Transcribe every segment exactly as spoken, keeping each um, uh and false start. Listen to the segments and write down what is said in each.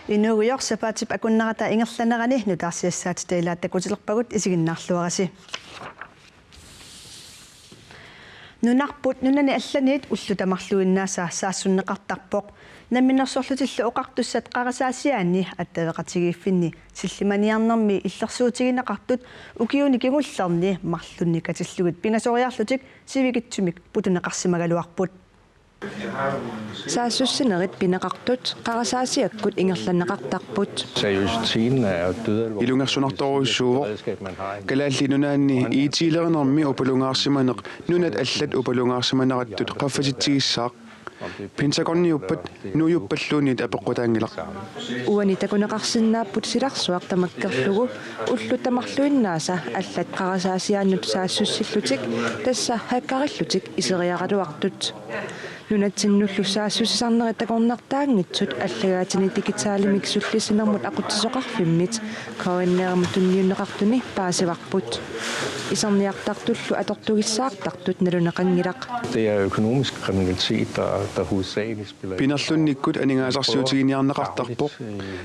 Inuugujoq sapaatip akunnerata ingerlanerani nutaarsiassaatitta ilaat takutilerpagut, isiginnaarluarisi. Nunarput nunani allaniit ullut tamarluinnaasa saassunneqartarpoq. Namminersorlutillu Oqartussat qarasaasiaanni attaveqatigiiffinni sillimaniarnermi illersuutigineqartut ukiuni kingullerni marlunnik katillugit pingasoriarlutik sivikitsumik putuneqarsimagaluarput. Saassussinerit pineqartut qarasaasiakkut ingerlanneqartarput. Seriøsiteten er død alvorlig. Ilungersunartorujussuuvoq. Kalaallit Nunaanni I T-lerinermi upalungaarsimaneq nunat allat upalungaarsimanerattut qaffasitsigissaaq. Pentagoniuppat nuujuppalluunniit apeqqutaanngilaq. Uani takuneqarsinnaapput silarsuaq tamakkerlugu ullut tamarluinnaasa allat qarasaasiaannut saassussillutik, tassa hackerillutik, iseriaraluartut. Nunatsinnullu saassussisarnerit takornartaanngitsut allagaatini digitalimik sullissinermut aqutsisoqarfimmit K N R-imut tunniunneqartuni paasivarput. Iserniartartullu atortugissaartartut naluneqanngilaq. Det er økonomisk kriminalitet, der, der hovedsageligt spiller ind. Pinerlunnikkut aningaasarsiutiginiarneqartarpoq.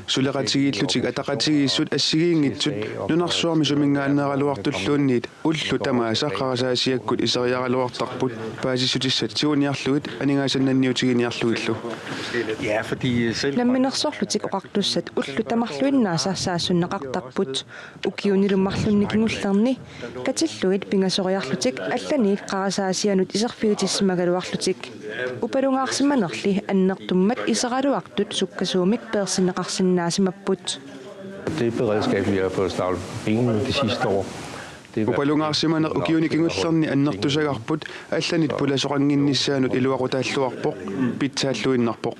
Suleqatigiillutik ataqatigiissut assigiinngitsut nunarsuarmi suminngaanneeraluartulluunniit ullut tamaasa qarasaasiakkut iseriaraluartarput, paasissutissat tiguniarlugit aningaasannanniutiginiarlugillu. Ja, fordi selv Namminersorlutik Oqartussat ullut tamarluinnaasa saassunneqartarput. Ukiunilu marlunnik kingullerni katillugit pingasoriarlutik allaniit qarasaasiaannut iserfigitissimagaluarlutik. Upalungaarsimanerli annertummat iseraluartut sukkasuumik peersinneqarsinnaasimapput. Det beredskab, vi har fået stablet på benene det sidste år, det er Upalungaarsimaneq ukiuni kingullerni annertusagarput allanit pulasoqannginnissaanut iluaqutaalluarpoq, pitsaalluinnarpoq.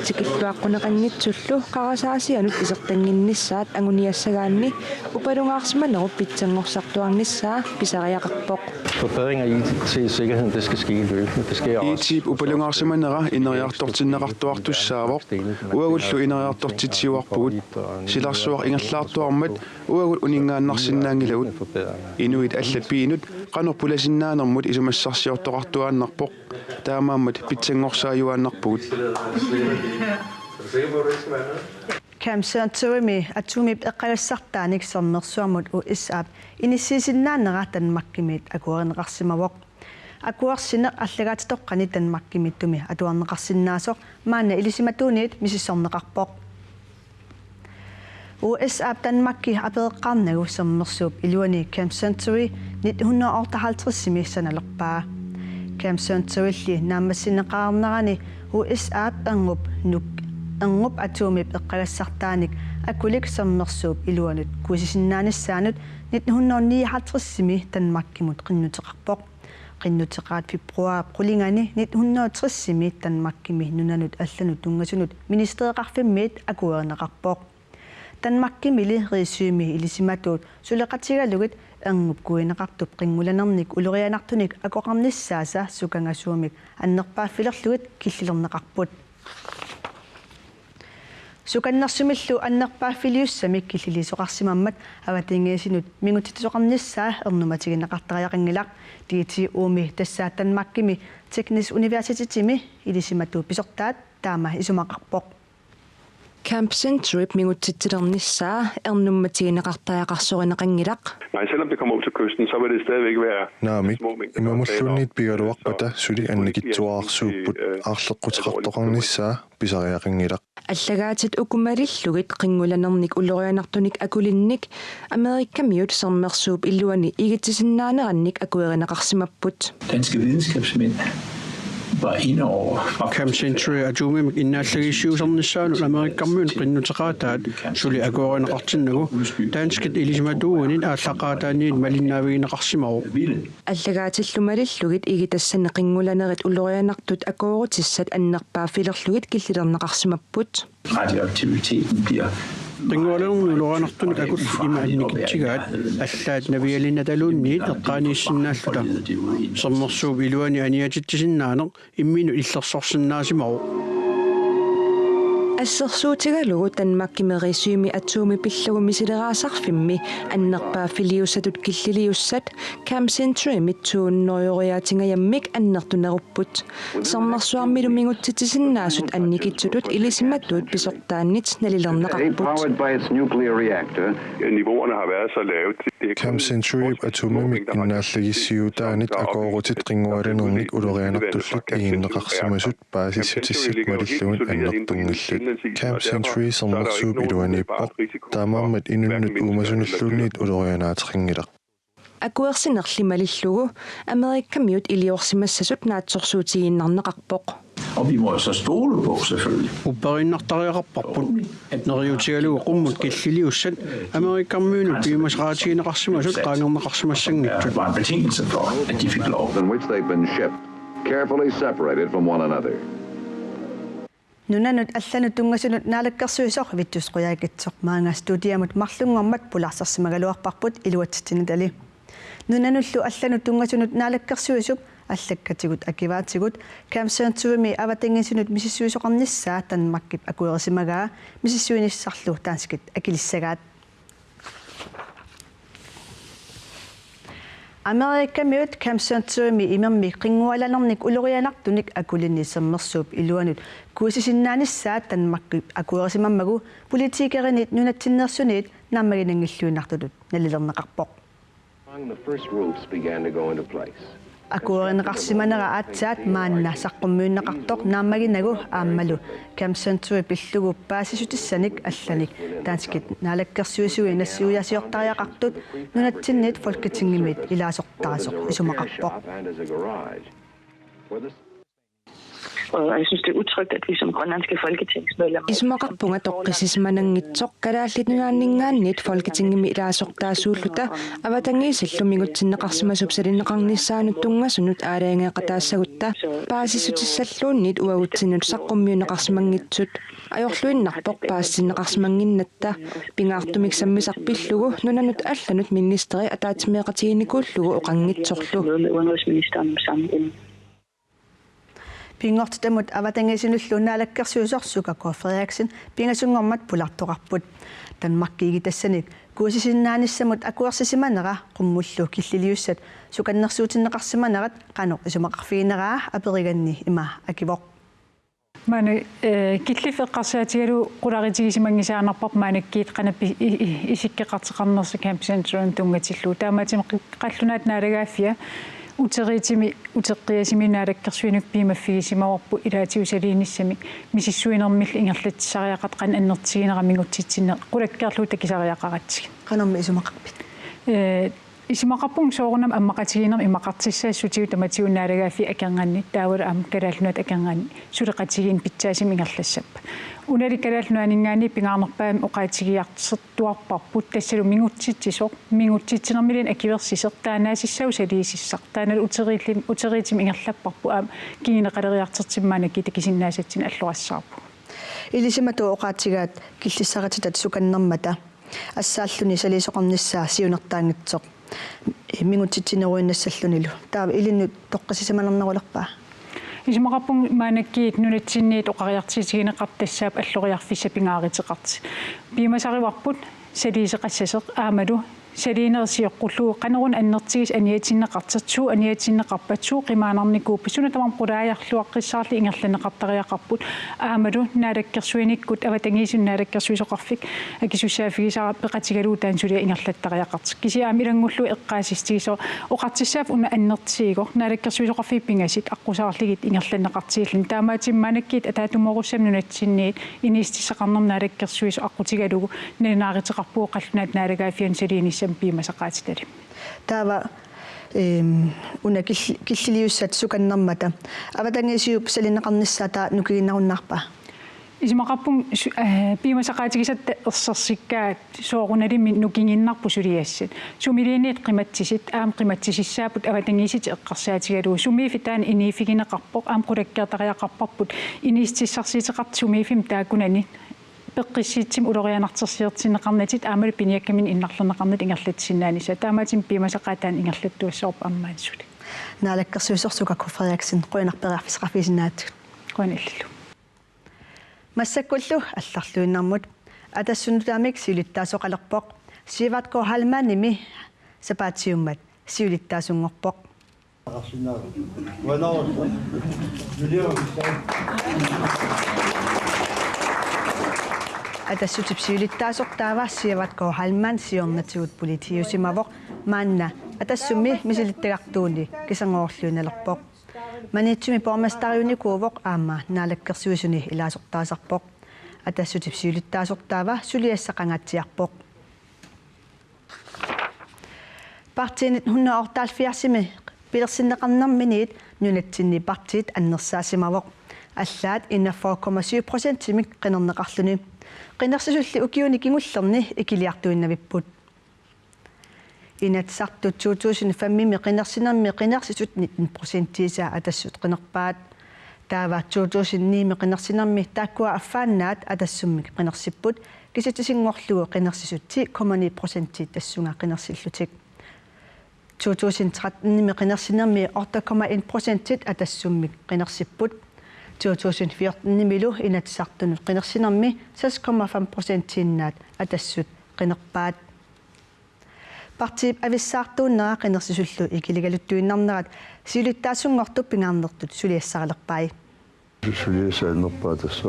Tikilluaqquneqanngitsullu qarasaasiaannut isertannginnissaat anguniassagaanni upalungaarsimanerup pitsanngorsartuarnissaa pisariaqarpoq. Forbedring af I T-sikkerheden, det skal ske løbende. Det sker også. I T-p upalungaarsimanera ineriartortinneqartuartussaavoq. Uagullu ineriartortitsiuarpugut. Silarsuaq ingerlaartuarmat uagut uninngaannarsinnaanngilagut. Inuit allat piinut qanoq pulasinnaanermut isumassarsiortoqartuaannarpoq. Taamaammat pitsanngorsaajuaannarpugut. Camp Centurymi atomip eqqagassartaanik Sermersuarmut U S A-p inissiisinnaanera Danmarkimiit akuerineqarsimavoq. Akuersineq allagaatitoqqani Danmarkimiittumi atuarneqarsinnaasoq maanna ilisimatuuniit misissorneqarpoq. U S A-p Danmarki apereqqaarnagu Sermersuup iluani Camp Century nitten hundrede og otteoghalvtreds-imi sanalerpaa. Camp Century-lli naammassineqarnerani U S A-p erngup nuk-, erngup atomip eqqagassartaanik akulik Sermersuup iluanut kuisisinnaanissaanut nitten hundrede og nioghalvtreds-imi Danmarkimut qinnuteqarpoq. Qinnuteqaat februar qulingani nitten hundrede og tres-imi Danmarkimi nunanut allanut tunngasunut ministereqarfimmiit akuerineqarpoq. Danmarkimili Risømi ilisimatuut suleqatigalugit erngup kuineqartup qinngulanernik ulorianartunik akoqarnissaasa sukangasuumik annerpaaffilerlugit killilerneqarput. Sukannersumillu annerpaaffiliussamik killiliisoqarsimammat avatangiisinut mingutsitsisoqarnissaa ernummatigineqartariaqanngilaq. D T U-mi, tassa Danmarkimi Teknisk Universitetimi ilisimatuut pisortaat, taama isumaqarpoq. Camp Centuryp mingutsitsilernissaa ernummatigineqartariaqarsorinaqanngilaq. Nej, selvom det kommer ud til kysten, så vil det stadigvæk være Naamik, små mængder, der er tale om. Imamulluunniit pigaluarpata suli annikitsuararsuupput, øh, aarleqquteqartoqarnissaa pisariaqanngilaq. Allagaatit uku malillugit qinngulanernik ulorianartunik akulinnik Amerikamiut Sermersuup iluani igitsisinnaanerannik akuerineqarsimapput. Danske videnskabsmænd var inde over. Camp Century atomimik innaallagiissiuisarnissaanut Amerikamiut qinnuteqaataat suli akuerineqartinnagu danskit ilisimatuuiniit aallaqqaataaniit malinnaavigineqarsimavoq. Allagaatillu malillugit igitassanni qinngulanerit ulorianartut akuerutissat annerpaaffilerlugit killilerneqarsimapput. Radioaktiviteten bliver. Qinngulanerni ulorianartunik akullit ima annikitsigaat allaat navialinnataluunniit eqqaaniissinnaalluta. Sermersuup iluani aniatitsisinnaaneq imminut illersorsinnaasimavoq. Assersuutigalugu Danmarkimi Risømi atomi pillugu misileraasarfimmi annerpaaffiliussatut killiliussat Camp Centurymit to hundrede-uriaatingajammik annertunerupput. Sermersuarmilu mingutsitsisinnaasut annikitsutut ilisimatuut pisortaannit nalilerneqarput. Powered by its nuclear reactor. Niveauerne har været så lave. Camp Century atomimik innaallagissiutaanit akoorutit qinngualanernik ulorianartullu iginneqarsimasut paasissutissat malillugit annertunngillat. Camp Century sermersuup iluaniippoq. Taamaammat inunnut uumasunulluunniit ulorianaateqanngilaq. Akuersinerli malillugu Amerikamiut iliorsimassasut naatsorsuutigiinnarneqarpoq. Og vi må jo så stole på, selvfølgelig. Upperiinnartariaqarparput. Neriuutigalugu qummut killiliussat Amerikamiunut piumasaqaatigineqarsimasut qaangerneqarsimassanngitsut. Var en betingelse for, at de fik lov. In which they've been shipped, carefully separated from one another. Nunanut allanut tunngasunut naalakkersuisoq Vittus Qujaukitsoq maanga studiamut marlunngormat pulaarsersimagaluarparput iluatsitsinitali. Nunanullu allanut tunngasunut naalakkersuisup allakkatigut akivaatigut Camp Centurymi avatangiisinut misissuisoqarnissaa Danmarkip akuerisimagaa misissuinissarlu danskit akilissagaat. Amerikamiut Camp Centurymi imermik qinngualanernik ulorianartunik akulinnik sermersuup iluanut kuisisinnaanissaq Danmarkip akuerisimammagu politikerinit nunatsinneersuniit naammaginanngilluinnartutut nalilerneqarpoq. Among the first roofs began to go into place. Akuerineqarsimanera aatsaat maanna saqqummiunneqartoq naammaginagu aammalu Camp Century pillugu paasissutissanik allanik danskit naalakkersuisui nassiuiasiortariaqartut nunatsinniit Folketingimit ilaasortaasoq isumaqarpoq. Og jeg synes, det er utrygt, at vi som grønlandske folketingsmedlemmer... Isumaqarpunga toqqissisimananngitsoq Kalaallit Nunaanninngaanniit Folketingimi ilaasortaasuulluta avatangiisillu mingutsinneqarsimasup salineqarnissaanut tunngasunut aalajangeeqataassagutta paasissutissalluunniit uagutsinnut saqqummiunneqarsimanngitsut. Ajorluinnarpoq paasitinneqarsimannginnatta, pingaartumik sammisaq pillugu nunanut allanut ministeri ataatsimeeqatiginikuullugu oqanngitsorlu. Noget med udenrigsministeren om samme emne. Pinngortitamut avatangiisinullu naalakkersuisoq Suka K. Frederiksen pingasunngormat pulaartoqarput. Danmarkigitassanik kuisisinnaanissamut akuersisimanera qummullu killiliussat sukannersuutinneqarsimanerat qanoq isumaqarfigineraa aperiganni ima akivoq. Maanna, eh, killiffik eqqarsaatigalugu qulariitigisimanngisaannarparput maannakkut qanoq pi-, i-, i-, isikkoqartoqarnersoq Camp Centurymi tunngatillugu. Taamaattumik qi-, Qallunaat Naalagaaffia uteriitimi uteqqiasimi naalakkersuinikkut piumaffigisimavarput ilaatigut saliinissamik misissuinermillu ingerlatsisariaqartoq qanoq annertutiginera mingutsitsinni qulakkeerlugu takusariaqaratsigit. Qanormi isumaqarpit? Eh, isumaqarpunga soorunami ammaqatigiinnermi imaqartussaassutigut tamatigut naalagaaffiit akornanni taavalu aamma Kalaallit Nunaat akornanni suleqatigiinneq pitsaasumik ingerlassappat. Unali Kalaallit Nunaanninngaanniit pingaarnerpaamik oqaatigiartortuarparput tassalu mingutsitsisoq, mingutsitsinermiluunniit akuersisoq, taannaasissaalu saliisussaq, taannalu uteriilli-, uteriitimi ingerlapparput aamma kinguneqaleriartortimmi maannakkut takusinnaasatsinnik allorassaagut. Ilisimatuut oqaatigaat killissarititat sukannermata. Assaalluni saliisoqarnissaa siunertaanngitsoq. Mingutsitsineruinnassallunilu. Taava ilinnut toqqissisimanernerulerpa? Isumaqarpunga maannakkut nunatsinniit oqariartuutigineqartut tassaapput alloriarfissat pingaaruteqartut. Piumasarivarput saliisoqassasoq aammalu saliineq sioqqullugu qanoruna annertutigisoq aniatinneqartoq, suut aniatinneqarpat, suut qimaannarnikuuppat, suna tamarmi qulaajarluaqqissaarluta ingerlanneqartariaqarput, aammalu naalakkersuinikkut avatangiisinut naalakkersuisoqarfik akisussaaffigisara peqatigalugu taanna suliaq ingerlattariaqartoq. Kisianni aamma ilanngullugu eqqaasitsissutigisoq oqartussaaffik una annertutigisoq naalakkersuisoqarfiit pingasut aqqusaarlugit ingerlanneqartilluni. Taamaattumik maannakkut ataatsimoorussamik nunatsinniit inuussutissaqarnermut naalakkersuisoq aqqutigalugu nalunaaruteqarpugut Qallunaat Naalagaaffianut saliinissamut piumasaqaatitali. Taava, ehm, una kill-, killiliussat sukannermata. Avatangiisiup salineqarnissaa taava nukiginnarunnaarpa? Isumaqarpunga su-, eh, piumasaqaatigisatta ersersikkaat soorunalimi nukiginnarput suliassat. Sumiluunniit qimatsisit, aamma qimatsisissaapput avatangiisit eqqarsaatigalugu. Sumiiffik taanna inuuffigineqarpoq, aamma qulakkeertariaqarparput. Inuussutissarsiuteqartut sumiiffimmi taakkunani peqqissiitsimik ulorianartorsiortinneqarnatik aammalu piniakkaminnik innarlerneqarnatik ingerlatsisinnaanissaat. Taamaattumik piumasaqaat taanna ingerlattuassavarput aamma maani suli. Naalakkersuisoq Suka K. Frederiksen, qujanaq periarfissaqarfigisinnaagatsigit. Qujanaq illillu. Massakkullu allarluinnarmut. Atassup nutaamik siulittaasoqalerpoq. Sivert K. Heilmannimi sapaatiummat siulittaasunngorpoq. Atassutip siulittaasortaava Sivert K. Heilmann siornatigut politiiusimavoq. Maanna Atassummi misilittagartuuni kisanngoorluinnalerpoq. Maniitsumi borgmesteriunikuuvoq aamma naalakkersuisuni ilaasortaasarpoq. Atassutip siulittaasortaava suliassaqangaatsiarpoq. Partiinit hundrede otteoghalvfjerdsimi pilersinneqarnerminiit nunatsinni partiit annersaasimavoq. Allaat enogfyrre komma syv procentimik qinerneqarluni. Qinersisulli ukiuni kingullerni ikiliartuinnavipput. Inatsisartut to tusind femimi qinersinermi qinersisut nitten procentiisa Atassut qinerpaat. Taava to tusind nimi qinersinermi taakkua affaannaat Atassummik qinersipput, kisitsisinngorlugu qinersisut ti komma ni procenti tassunga qinersillutik. To tusind trettenimi qinersinermi otte komma en procentit Atassummik qinersipput. To tusind fjortenimilu Inatsisartunut qinersinermi seks komma fem procentiinnaat Atassut qinerpaat. Partiip avissaartuunnera qinersisullu ikiligaluttuinnarnerat siulittaasunngortup pingaarnertut suliassaralerpai. Suliassat annerpaat tassa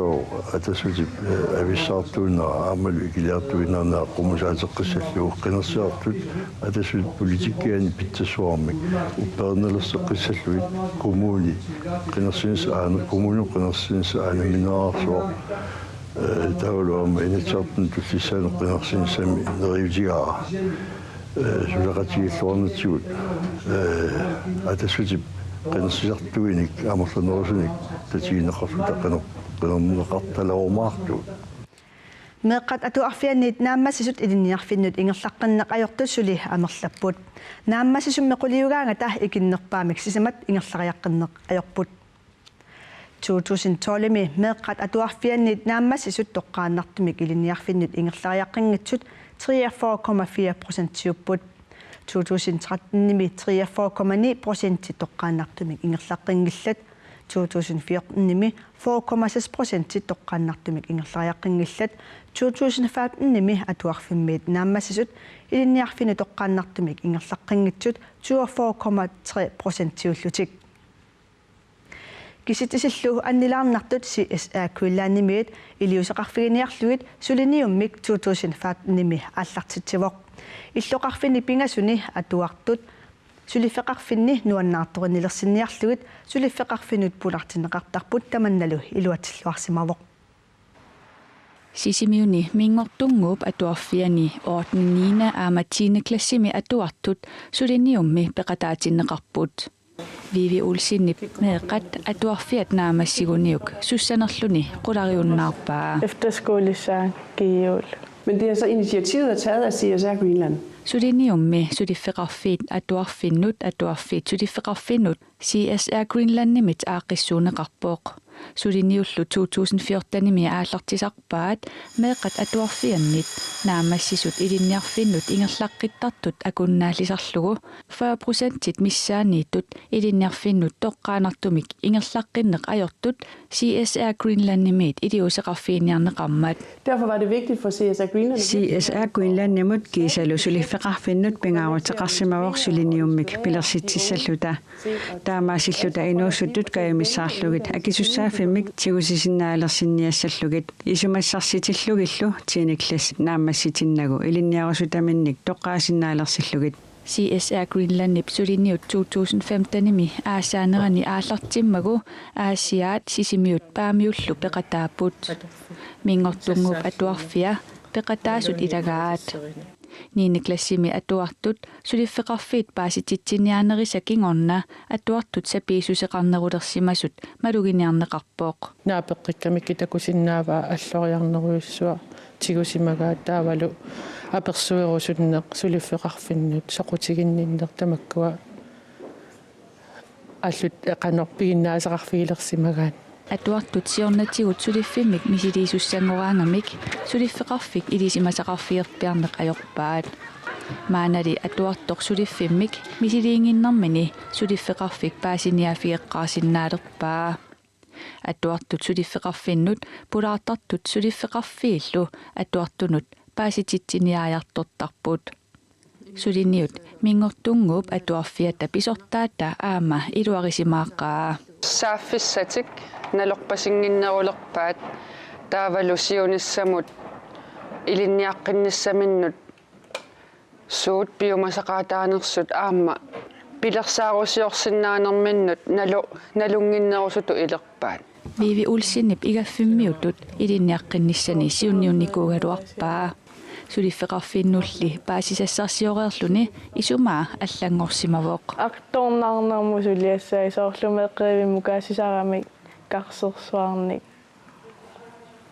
Atassutip, eh, avissaartuunnera aammalu ikiliartuinnarnera qummut saateqqissallugu qinersisartut Atassutip politikkiani pitsassuarmik uppernalerseqqissallugit kommuni qinersinissaq aana, kommunip qinersinissaq aana minnerarsuaq. Eh, taavalu aamma Inatsisartuni tullissaani qinersinissami neriuutigaara. Eh, suleqatigiilluarnatsigut, eh, Atassutip qinersisartuinik amerlanerusunik tatigineqarluta qineq-, qinerneqartalerumaartugut. Meeqqat atuarfianniit naammassisut ilinniarfinnut ingerlaqqinneq ajortut suli amerlapput. Naammassisummi quliugaangata ikinnerpaamik sisamat ingerlariaqqinneq ajorput. To tusind tolvimi meeqqat atuarfianniit naammassisut toqqaannartumik ilinniarfinnut ingerlariaqqinngitsut treogfyrre komma fire procentiupput. To tusind trettenimi treogfyrre komma ni procenti toqqaannartumik ingerlaqqinngillat. To tusind fjortenimi fyrre komma seks procenti toqqaannartumik ingerlariaqqinngillat. To tusind femtenimi atuarfimmiit naammassisut ilinniarfinnut toqqaannartumik ingerlaqqinngitsut toogfyrre komma tre procentiullutik. Kisitsisillu annilaarnartut C S R Greenlandimiit iliuuseqarfiginiarlugit suliniummik to tusind femtenimi aallartitsivoq. Illoqarfinni pingasuni atuartut suliffeqarfinni nuannaartorinnilersinniarlugit suliffeqarfinnut pulartinneqartarput tamannalu iluatsilluarsimavoq. Sisimiuni Minngortunnguup Atuarfiani ottende niende aamma tiende klassimi atuartut suliniummi peqataatinneqarput. Vivi Olsenip meeqqat atuarfiat naammassiguniuk sussanerluni qulariunnaarpaa. Efterskolissaanngikkaluarluni. Men det er så initiativet er taget af C S R Greenland. Suliniummi suliffeqarfiit atuarfinnut, atuarfiit suliffeqarfinnut C S R Greenlandimit aaqqissuunneqarpoq. Suliniullu to tusind fjortenimi aallartisarpaat meeqqat atuarfiannit naammassisut ilinniarfinnut ingerlaqqittartut akunnaallisarlugu fyrre procentit missaanniittut ilinniarfinnut toqqaannartumik ingerlaqqinneq ajortut C S R Greenlandimiit iliuuseqarfiginiarneqarmat. Derfor var det vigtigt for C S R Greenland. C S R Greenlandimut kiisalu suliffeqarfinnut pingaaruteqarsimavoq suliniummik pilersitsissalluta. Taamaasilluta inuusuttut kajumissaarlugit akisussaaffimmik tigusisinnaalersinniassallugit isumassarsitillutillu tiende klassit naammassitinnagu ilinniarusutaminnik toqqaasinnaalersillugu. C S R Greenlandip suliniut to tusind femtenimi aasaanerani aallartimmagu Aasiaat Sisimiut Paamiullu peqataapput. Minngortunnguup Atuarfia peqataasut ilagaat. Niende klassimi atuartut suliffeqarfiit paasititsiniaanerisa kingorna atuartut sapiissuseqarnerulersimasut maluginiarneqarpoq. Naapeqqikkamikkit takusinnaavaa alloriarnerujussuaq tigusimagaat taavalu apersuerusunneq suliffeqarfinnut soqutiginninneq tamakkua allut qanoq piginnaasaqarfigilersimagaat. Atuartut siornatigut suliffimmik misiliisussanngoraangamik suliffeqarfik ilisimasaqarfigerpiarneq ajorpaat. Maannali atuartoq suliffimmik misiliinnginnermini suliffeqarfik paasiniaaffigeqqaarsinnaalerpaa. Atuartut suliffeqarfinnut pulaartartut suliffeqarfiillu atuartunut paasititsiniaajartortarput. Suliniut Minngortunnguup atuarfiata pisortaata aamma iluarisimaaqaa. Saaffissatik nalorpasinnginnerulerpaat taavalu siunissamut ilinniaqqinnissaminnut suut piumasaqaataanersut aamma pilersaarusiorsinnaanerminnut nalu-, nalunnginnerusutut ilerpaat. Vivi Olsenip igaffimmiutut ilinniaqqinnissani siunniunnikuugaluarpaa. Suliffeqarfinnulli paasisassarsioreerluni isumaa allanngorsimavoq. Artornarnermut suliassai soorlu meeqqerivimmukaassisaramik karsersuarnik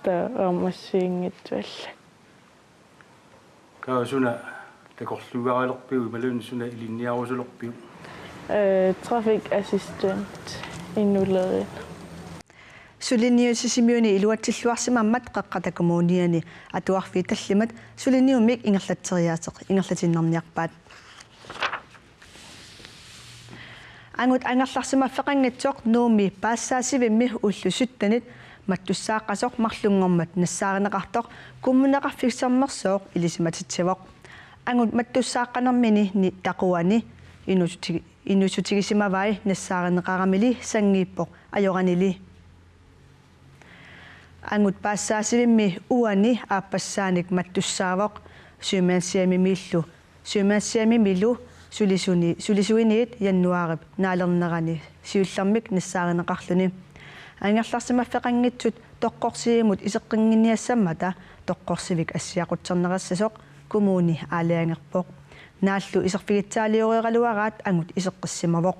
taamassiinngitsuallat. Taava suna takorluugaalerpiuk imaluunniit suna ilinniarusulerpiuk? Eh, traffic assistant inuleriin. Suliniut Sisimiuni iluatsilluarsimammat Qeqqata Kommuniani atuarfiit tallimat suliniummik ingerlatseriaaseq ingerlatiinnarniarpaat. Angut angerlarsimaffeqanngitsoq Nuummi paassaasivimmi ullut syttenit mattussaaqqasoq marlunngormat nassaarineqartoq Kommuneqarfik Sermersooq ilisimatitsivoq. Angut mattussaaqqanermini taquani inuussutigi-, inuussutigisimavai nassaarineqaramili sanngiippoq ajoranili. Angut paassaasivimmi uani aappassaanik mattussaavoq Sømandshjemimiillu, Sømandshjemimilu sulisuni, sulisuiniit januaarip naalernerani siullermik nassaarineqarluni. Angerlarsimaffeqanngitsut toqqorsivimut iseqqinnginniassammata toqqorsivik assiaqutserneqassasoq kommuni aalajangerpoq. Naallu iserfigitsaalioreeraluaraat angut iseqqissimavoq.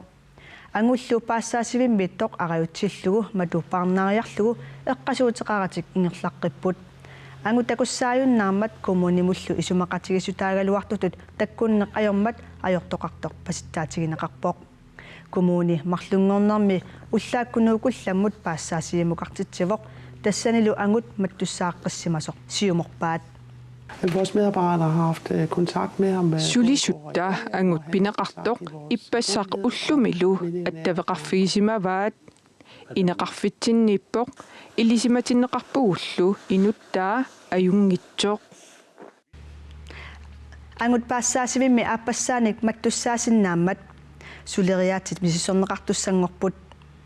Angullu paassaasivimmiittoq arajutsillugu matu paarnaariarlugu eqqasuuteqaratik ingerlaqqipput. Angut takussaajunnaarmat kommunimullu isumaqatigiissutaagaluartutut takkunneq ajormat ajortoqartoq pasitsaatigineqarpoq. Kommuni marlunngornermi ullaakkunuukullammut paassaasivimukartitsivoq, tassanilu angut mattussaaqqissimavoq siumorpaat. Vores medarbejdere har haft, øh, kontakt med ham, øh, Sulisut taava angut pineqartoq ippassaq ullumilu attaveqarfigisimavaat. Ineqarfitsinniippoq, ilisimatinneqarpugullu inuttaa ajunngitsoq. Angut paassaasivimmi aappassaanik mattussaasinnaammat suleriaatsit misissorneqartussanngorput.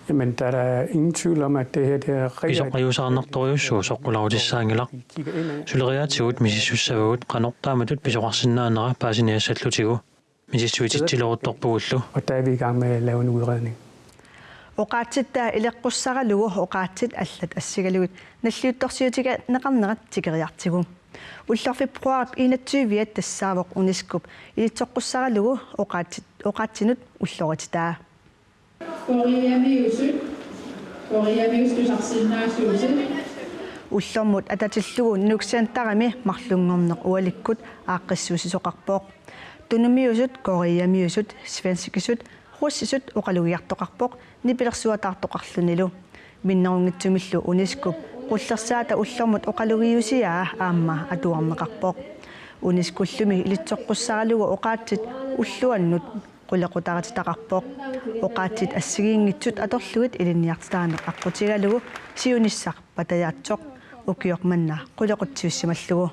Jamen, der er der ingen tvivl om, at det her, det er rigtig, rigtig, Pisoqajusaarnartorujussuusoq qularutissaanngilaq. Suleriaatsivut misissussavagut qanoq taamatut pisoqarsinnaanera paasiniassallutigu. Misissuititsileruttorpugullu. Og der er vi i gang med at lave en udredning. Oqaatsitta ileqqussaralugu oqaatsit allat assigalugit nalliuttorsiutigineqarnerat tikeriartigu. Ulloq februaarip enogtyve tassaavoq UNESCO-p ilitsoqqussaralugu oqaatsit, oqaatsinut ullorititaa. Qoriamiusut, qoriamiusut tusarsinnaasuusut. Ullormut atatillugu Nuuk Centerimi marlunngorneq ualikkut aaqqissuussisoqarpoq. Tunumiusut, koreamiusut, svenskisut, russisut oqalugiartoqarpoq nipilersuataartoqarlunilu. Minnerunngitsumillu UNESCO-p qullersaata ullormut oqalugiusiaa aamma atuarneqarpoq. UNESCO-llumi ilitsoqqussaralugu oqaatsit ulluannut qulequtarititaqarpoq. Oqaatsit assigiinngitsut atorlugit ilinniartitaaneq aqqutigalugu siunissaq patajaatsoq ukioq manna qulequtsiussimallugu.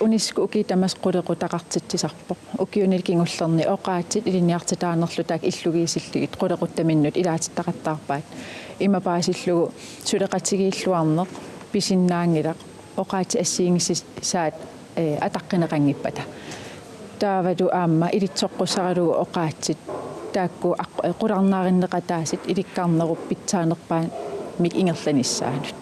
UNESCO ukiut tamassi qulequtaqartitsisarpoq. Ukiuni kingullerni oqaatsit ilinniartitaanerlu taakku illugiisillugit qulequttaminnut ilaatittaqattaarpaat. Ima paasillugu suleqatigiilluarneq pisinnaanngilaq oqaatsit assigiinngissaat, eh, ataqqineqanngippata. Taavalu aamma ilitsoqqussaralugu oqaatsit taakku aq-, eh, qularnaarinneqataasut ilikkarnerup pitsaanerpaamik ingerlanissaanut.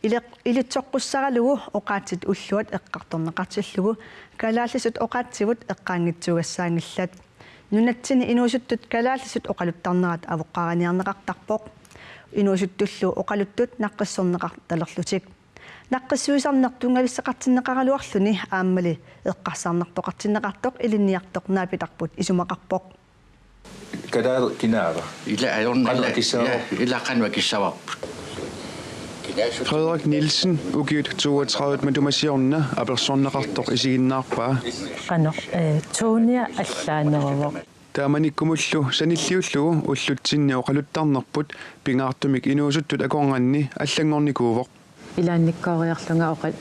Ileq-, ilitsoqqussaralugu oqaatsit ulluat eqqartorneqartillugu kalaallisut oqaatsivut eqqaanngitsuugassaanngillat. Nunatsinni inuusuttut kalaallisut oqaluttarnerat avoqqaariniarneqartarpoq. Inuusuttullu oqaluttut naqqissorneqartalerlutik. Naqqissuisarneq tunngavisseqartinneqaraluarluni aammali eqqarsarnartoqartinneqartoq ilinniartoq naapitarput isumaqarpoq. Kalaallit kinaava? Ila ajorna. Qanoq akissavarput? Ila, ila qanoq akissavarput? Frederik Nielsen, ukiut toogtredive matuma siorna, apersorneqartoq isiginnaarpaa. Qanoq, eh, Tonya allaaneruvoq. Taamanikkumullu sanilliullugu ullutsinni oqaluttarnerput pingaartumik inuusuttut akornanni allanngornikuuvoq. Ilaannikkooriarlunga oqa-,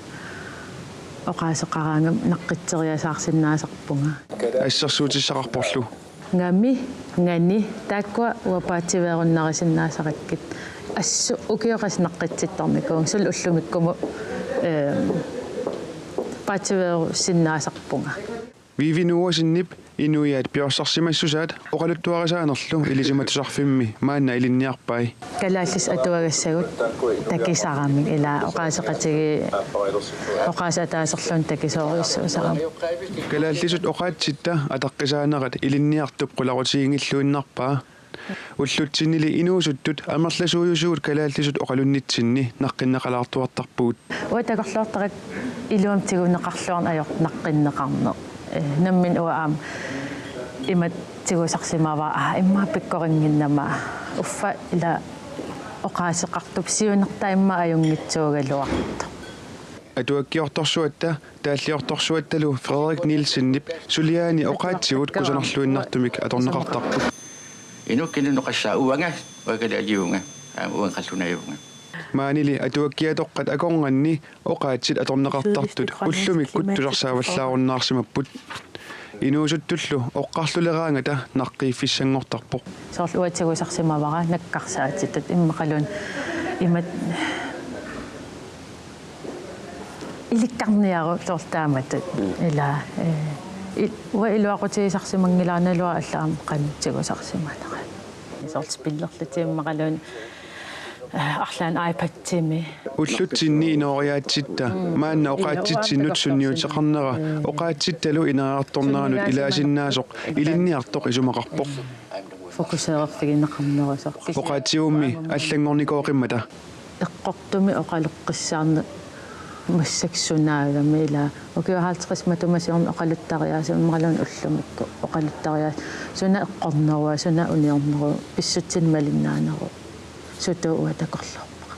oqaaseqaraangama naqqitseriasaarsinnaasarpunga. Assersuutissaqarporlu. Ngami, ngani, taakkua uanga paatsiveerunnaarisinnaasarakkit. Assut ukioqasinnaqqitsittarnikuuvunga, suli ullumikkumut, ehm, paatsiveerusinnaasarpunga. Vivi Noahsenip inuiaat piorsarsimassusaat oqaluttuarisaanerlu Ilisimatusarfimmi maanna ilinniarpai. Kalaallisut atuagassagut takisaramik ila oqaaseqatigiit oqaaseq ataaserluunniit takisoorujussuusarami. Kalaallisut oqaatsitta ataqqisaanerat ilinniartup qularutiginngilluinnarpaa. Ullutsinnili inuusuttut amerlasuujusugut kalaallisut oqalunnitsinni naqqinneqalaartuartarpugut. Uanga takorloortarakku iluamik tiguneqarluarneq ajortoq naqqinneqarneq. Eh, nammineq uanga aamma imatut tigusarsimavara, aa, immaqa pikkorinnginnama. Uffa ila oqaaseqartup siunertaa immaqa ajunngitsuugaluartoq. Atuakkiortorsuatta, taalliortorsuattalu Frederik Nielsenip suliaani oqaatsivut kusanarluinnartumik atorneqartarput. Inukkini noqassaa uanga, uanga kalaaliuvunga, aamma uanga qallunaajuvunga. Maanili atuakkiatoqqat akornanni oqaatsit atorneqartartut ullumikkut tusarsaavallaarunnaarsimapput. Inuusuttullu oqarluleraangata naqqiiffissanngortarpoq. Soorlu uanga tigusarsimavara nakkarsaatitut immaqaluunniit imatut ilikkarniaruk soorlu taamatut. Mm. Ila, eh, il-, uanga iluaqutigisarsimanngilara naluara allaat aamma qanoq tigusarsimanera. Soorlu spillerlutik immaqaluunniit, eh, arlaannik iPad-imi. Ullutsinni inooriaatsitta maanna oqaatsitsinnut sunniuteqarnera oqaatsittalu ineriartorneranut ilaasinnaasaq ilinniartoq isumaqarpoq. Fokuseerfigineqarnerusoq. Oqaatsivummi allanngornikooqimmata. Eqqortumik oqaloqqissaarneq massakkut sunaagami ila ukiut halvtreds matuma siorna oqaluttariaaseq imaluunniit ullumikkut oqaluttariaaseq suna eqqorneruva, suna uniorneruva, pissutsit malinnaaneruva. Sutut uanga takorloorpara.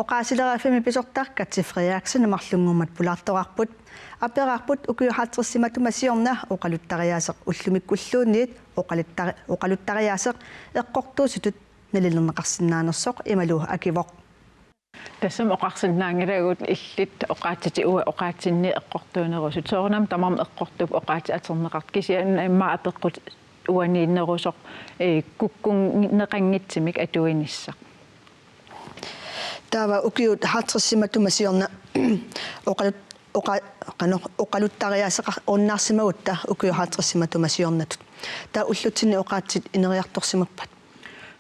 Oqaasileriarfimmi pisortaq Kati Frederiksen marlunngormat pulaartoqarput. Aperarput ukiut halvtredsit matuma siorna oqaluttariaaseq ullumikkulluunniit oqaluttari-, oqaluttariaaseq eqqortuusutut nalilerneqarsinnaanersoq imalu akivoq. Tassami oqarsinnaanngilagut illit oqaatsitit uagut oqaatsinni eqqortuunerusut. Soorunami tamarmik eqqortuupput oqaatsit atorneqartut. Kisianni immaqa apeqqut uaniinnerusoq, eh, kukkunneqanngitsumik atuinissaq. Taava ukiut halvtredsit matuma siorna oqalut-, oqa-, qanoq, oqaluttariaaseqarunnaarsimagutta ukiut halvtredsit matuma siornatut. Taava ullutsinni oqaatsit ineriartorsimappat.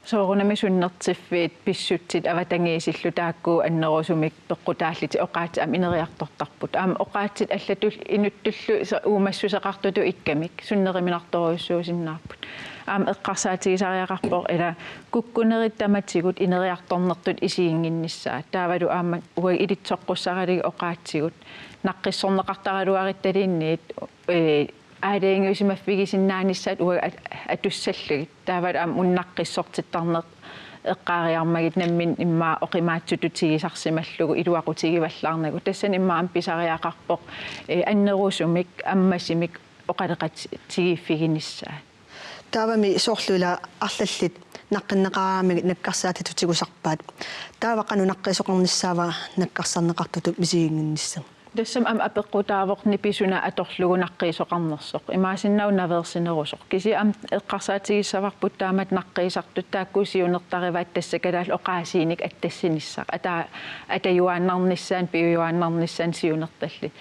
Soorunami sunnertiffiit pissutsit avatangiisillu taakku annerusumik peqqutaallutik oqaatsit aamma ineriartortarput. Aamma oqaatsit allatut inuttullu sa-, uumassuseqartutut ikkamik sunneruminartorujussuusinnaapput. Aamma eqqarsaatigisariaqarpoq ila kukkunerit tamatigut ineriartornertut isiginnginnissaat. Taavalu aamma uagut ilitsoqqussaralugit oqaatsigut naqqissorneqartaraluarittaluunniit, eh, aalajangiusimaffigisinnaanissaat uagut at-, atussallugit. Taavalu aamma una naqqissortittarneq eqqaariarmagit nammineq immaqa oqimaatsutut tigusarsimallugu iluaqutigivallaarnagu. Tassani immaqa aamma pisariaqarpoq, eh, annerusumik, ammasumik oqaloqatigiiffiginissaat. Taavami soorlu ila arlallit naqqinneqaraangamik nakkarsaatitut tigusarpaat. Taava qanoq naqqiisoqarnissaava nakkarsaarneqartutut misiginnginnissamut? Tassami aamma apeqqutaavoq nipi suna atorlugu naqqiisoqarnersoq. Imaassinnaavoq naveersinerusoq. Kisianni aamma eqqarsaatigissavarput taamatut naqqiisartut taakku siunertarivaat tassa kalaallit oqaasiinik attassinissaq. Ata-, atajuaannarnissaannut, piujuaannarnissaannut siunertallit.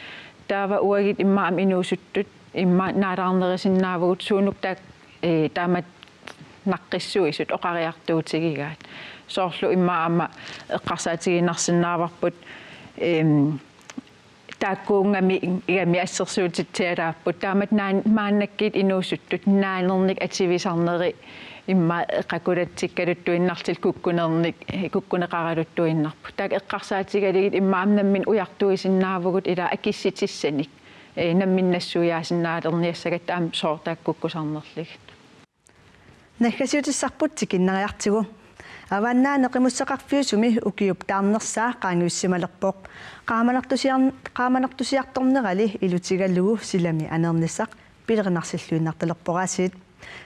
Taava uagut immaqa aamma inuusuttut immaqa naalaarnerisinnaavugut suunuku taak-, ee, taamatut naqqissuisut oqariartuutigigaat. Soorlu immaqa aamma eqqarsaatigiinnarsinnaavarput, em, taakkuugamik igami assersuutitsialaapput. Taamatut naan-, maannakkut inuusuttut naanernik atuisarneri immaqa eqakulatsikkaluttuinnartut kukkunernik, kukkuneqaraluttuinnarput. Taakku eqqarsaatigalugit immaqa aamma nammineq ujartuisinnaavugut ila akissutissanik. Ee, nammineq nassuiaasinnaalerniassagatta aamma soorlu taakku kukkusarnerlugit. Naggasiutissarput tikinnariartigu. Avannaani Qimusseqarfiusumi ukiup taarnersaa qaangiussimalerpoq. Qaamanertusiar-, qaamanertusiartornerali ilutigalugu silami aneernissaq pilerinarsilluinnartalerpoq aasiit.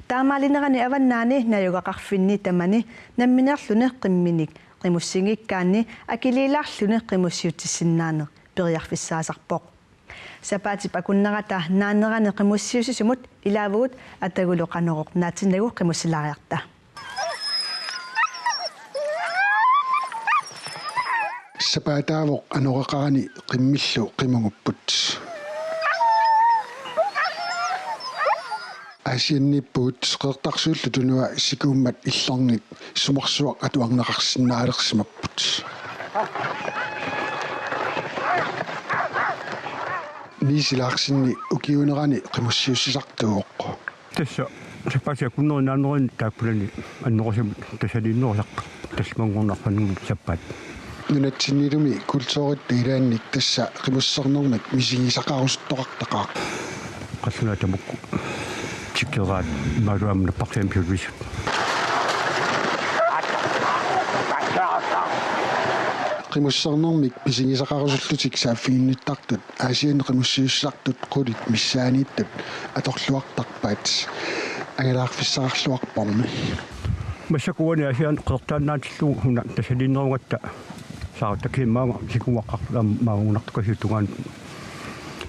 Taamaalinerani avannaani najugaqarfinni tamani nammineerluni qimminik qimussinngikkani akiliilaarluni qimussiutsissinnaaneq periarfissaasarpoq. Sapaatip akunnerata naanerani qimussiussisumut ilaavugut atagulu Qanorooq naatsinnagu qimussilaariarta. Sapaataavoq anoreqarani qimmillu qimugupput. Aasianniippugut Qeqertarsuullu Tunua sikuummat illernit sumarsuaq atuarneqarsinnaalersimapput. Niels Larsenip ukiuunerani qimussiussisartuuvoq. Tassa sapaatip akunneri naanerani taakkunani annerusumik tassaniinnerusarput. Tallimanngornerpaanngornermi sapaat. Nunatsinnilumi kulturitta ilaannik tassa qimussernermik misigisaqarusuttoqartaqaaq. Qallunaat tamakku tikeraat imaaluaamma napparsiamik sulisut. Qimussernermik misigisaqarusullutik saaffiginnittartut Aasianni qimussiussisartut qulit missaaniittut atorluartarpaat angalaarfissaqarluarpormi. Massakkut uani Aasianni qeqertaannaatillugu una tassaniinnerugatta saartakkiimmaanga sikumaqqartut aamma maangunartukasiutungaan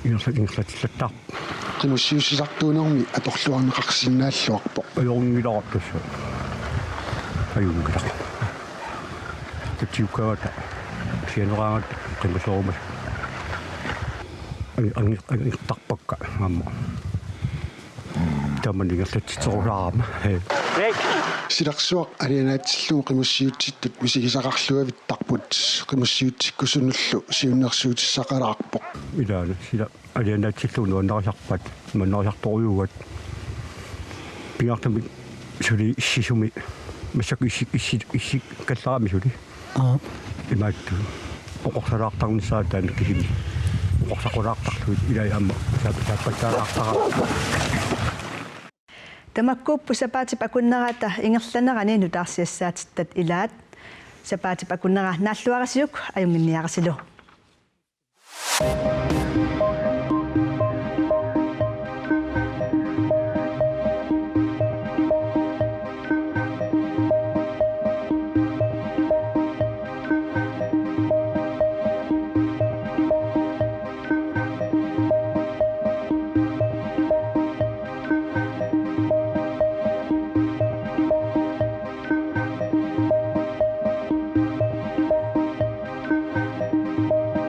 ingerla-, ingerlatillattaarput. Qimussiussisartuunermi atorluarneqarsinnaalluarpoq. Ajunngilaq tassa. Ajunngilaq. Tatsiukkaangata sianeraangata qimusserumasoq. Angi-, angi-, angertarpakka aamma. Tamanna ingerlatsitserusaarama. Hee. Silarsuaq alianaatsillugu qimussiutsittut misigisaqarluavittarput qimussiutsikkusunullu siunnersuutissaqalaarpoq. Ilaana sila alianaatsillugu nuannarisarpat nuannarisartorujuugat. Pingaartumik suli issisumi massakkut issi-, issi-, issikkallarami suli. Aap. Imaattoq oqorsalaartarnissaa taanna kisimi oqorsaqulaartarlugit ilai aamma saap-, saappattaalaartara. Tamakkuupput sapaatip akunnerata ingerlanerani nutaarsiassaatittat ilaat. Sapaatip akunnera naalluarisiuk ajunnginniarisilu.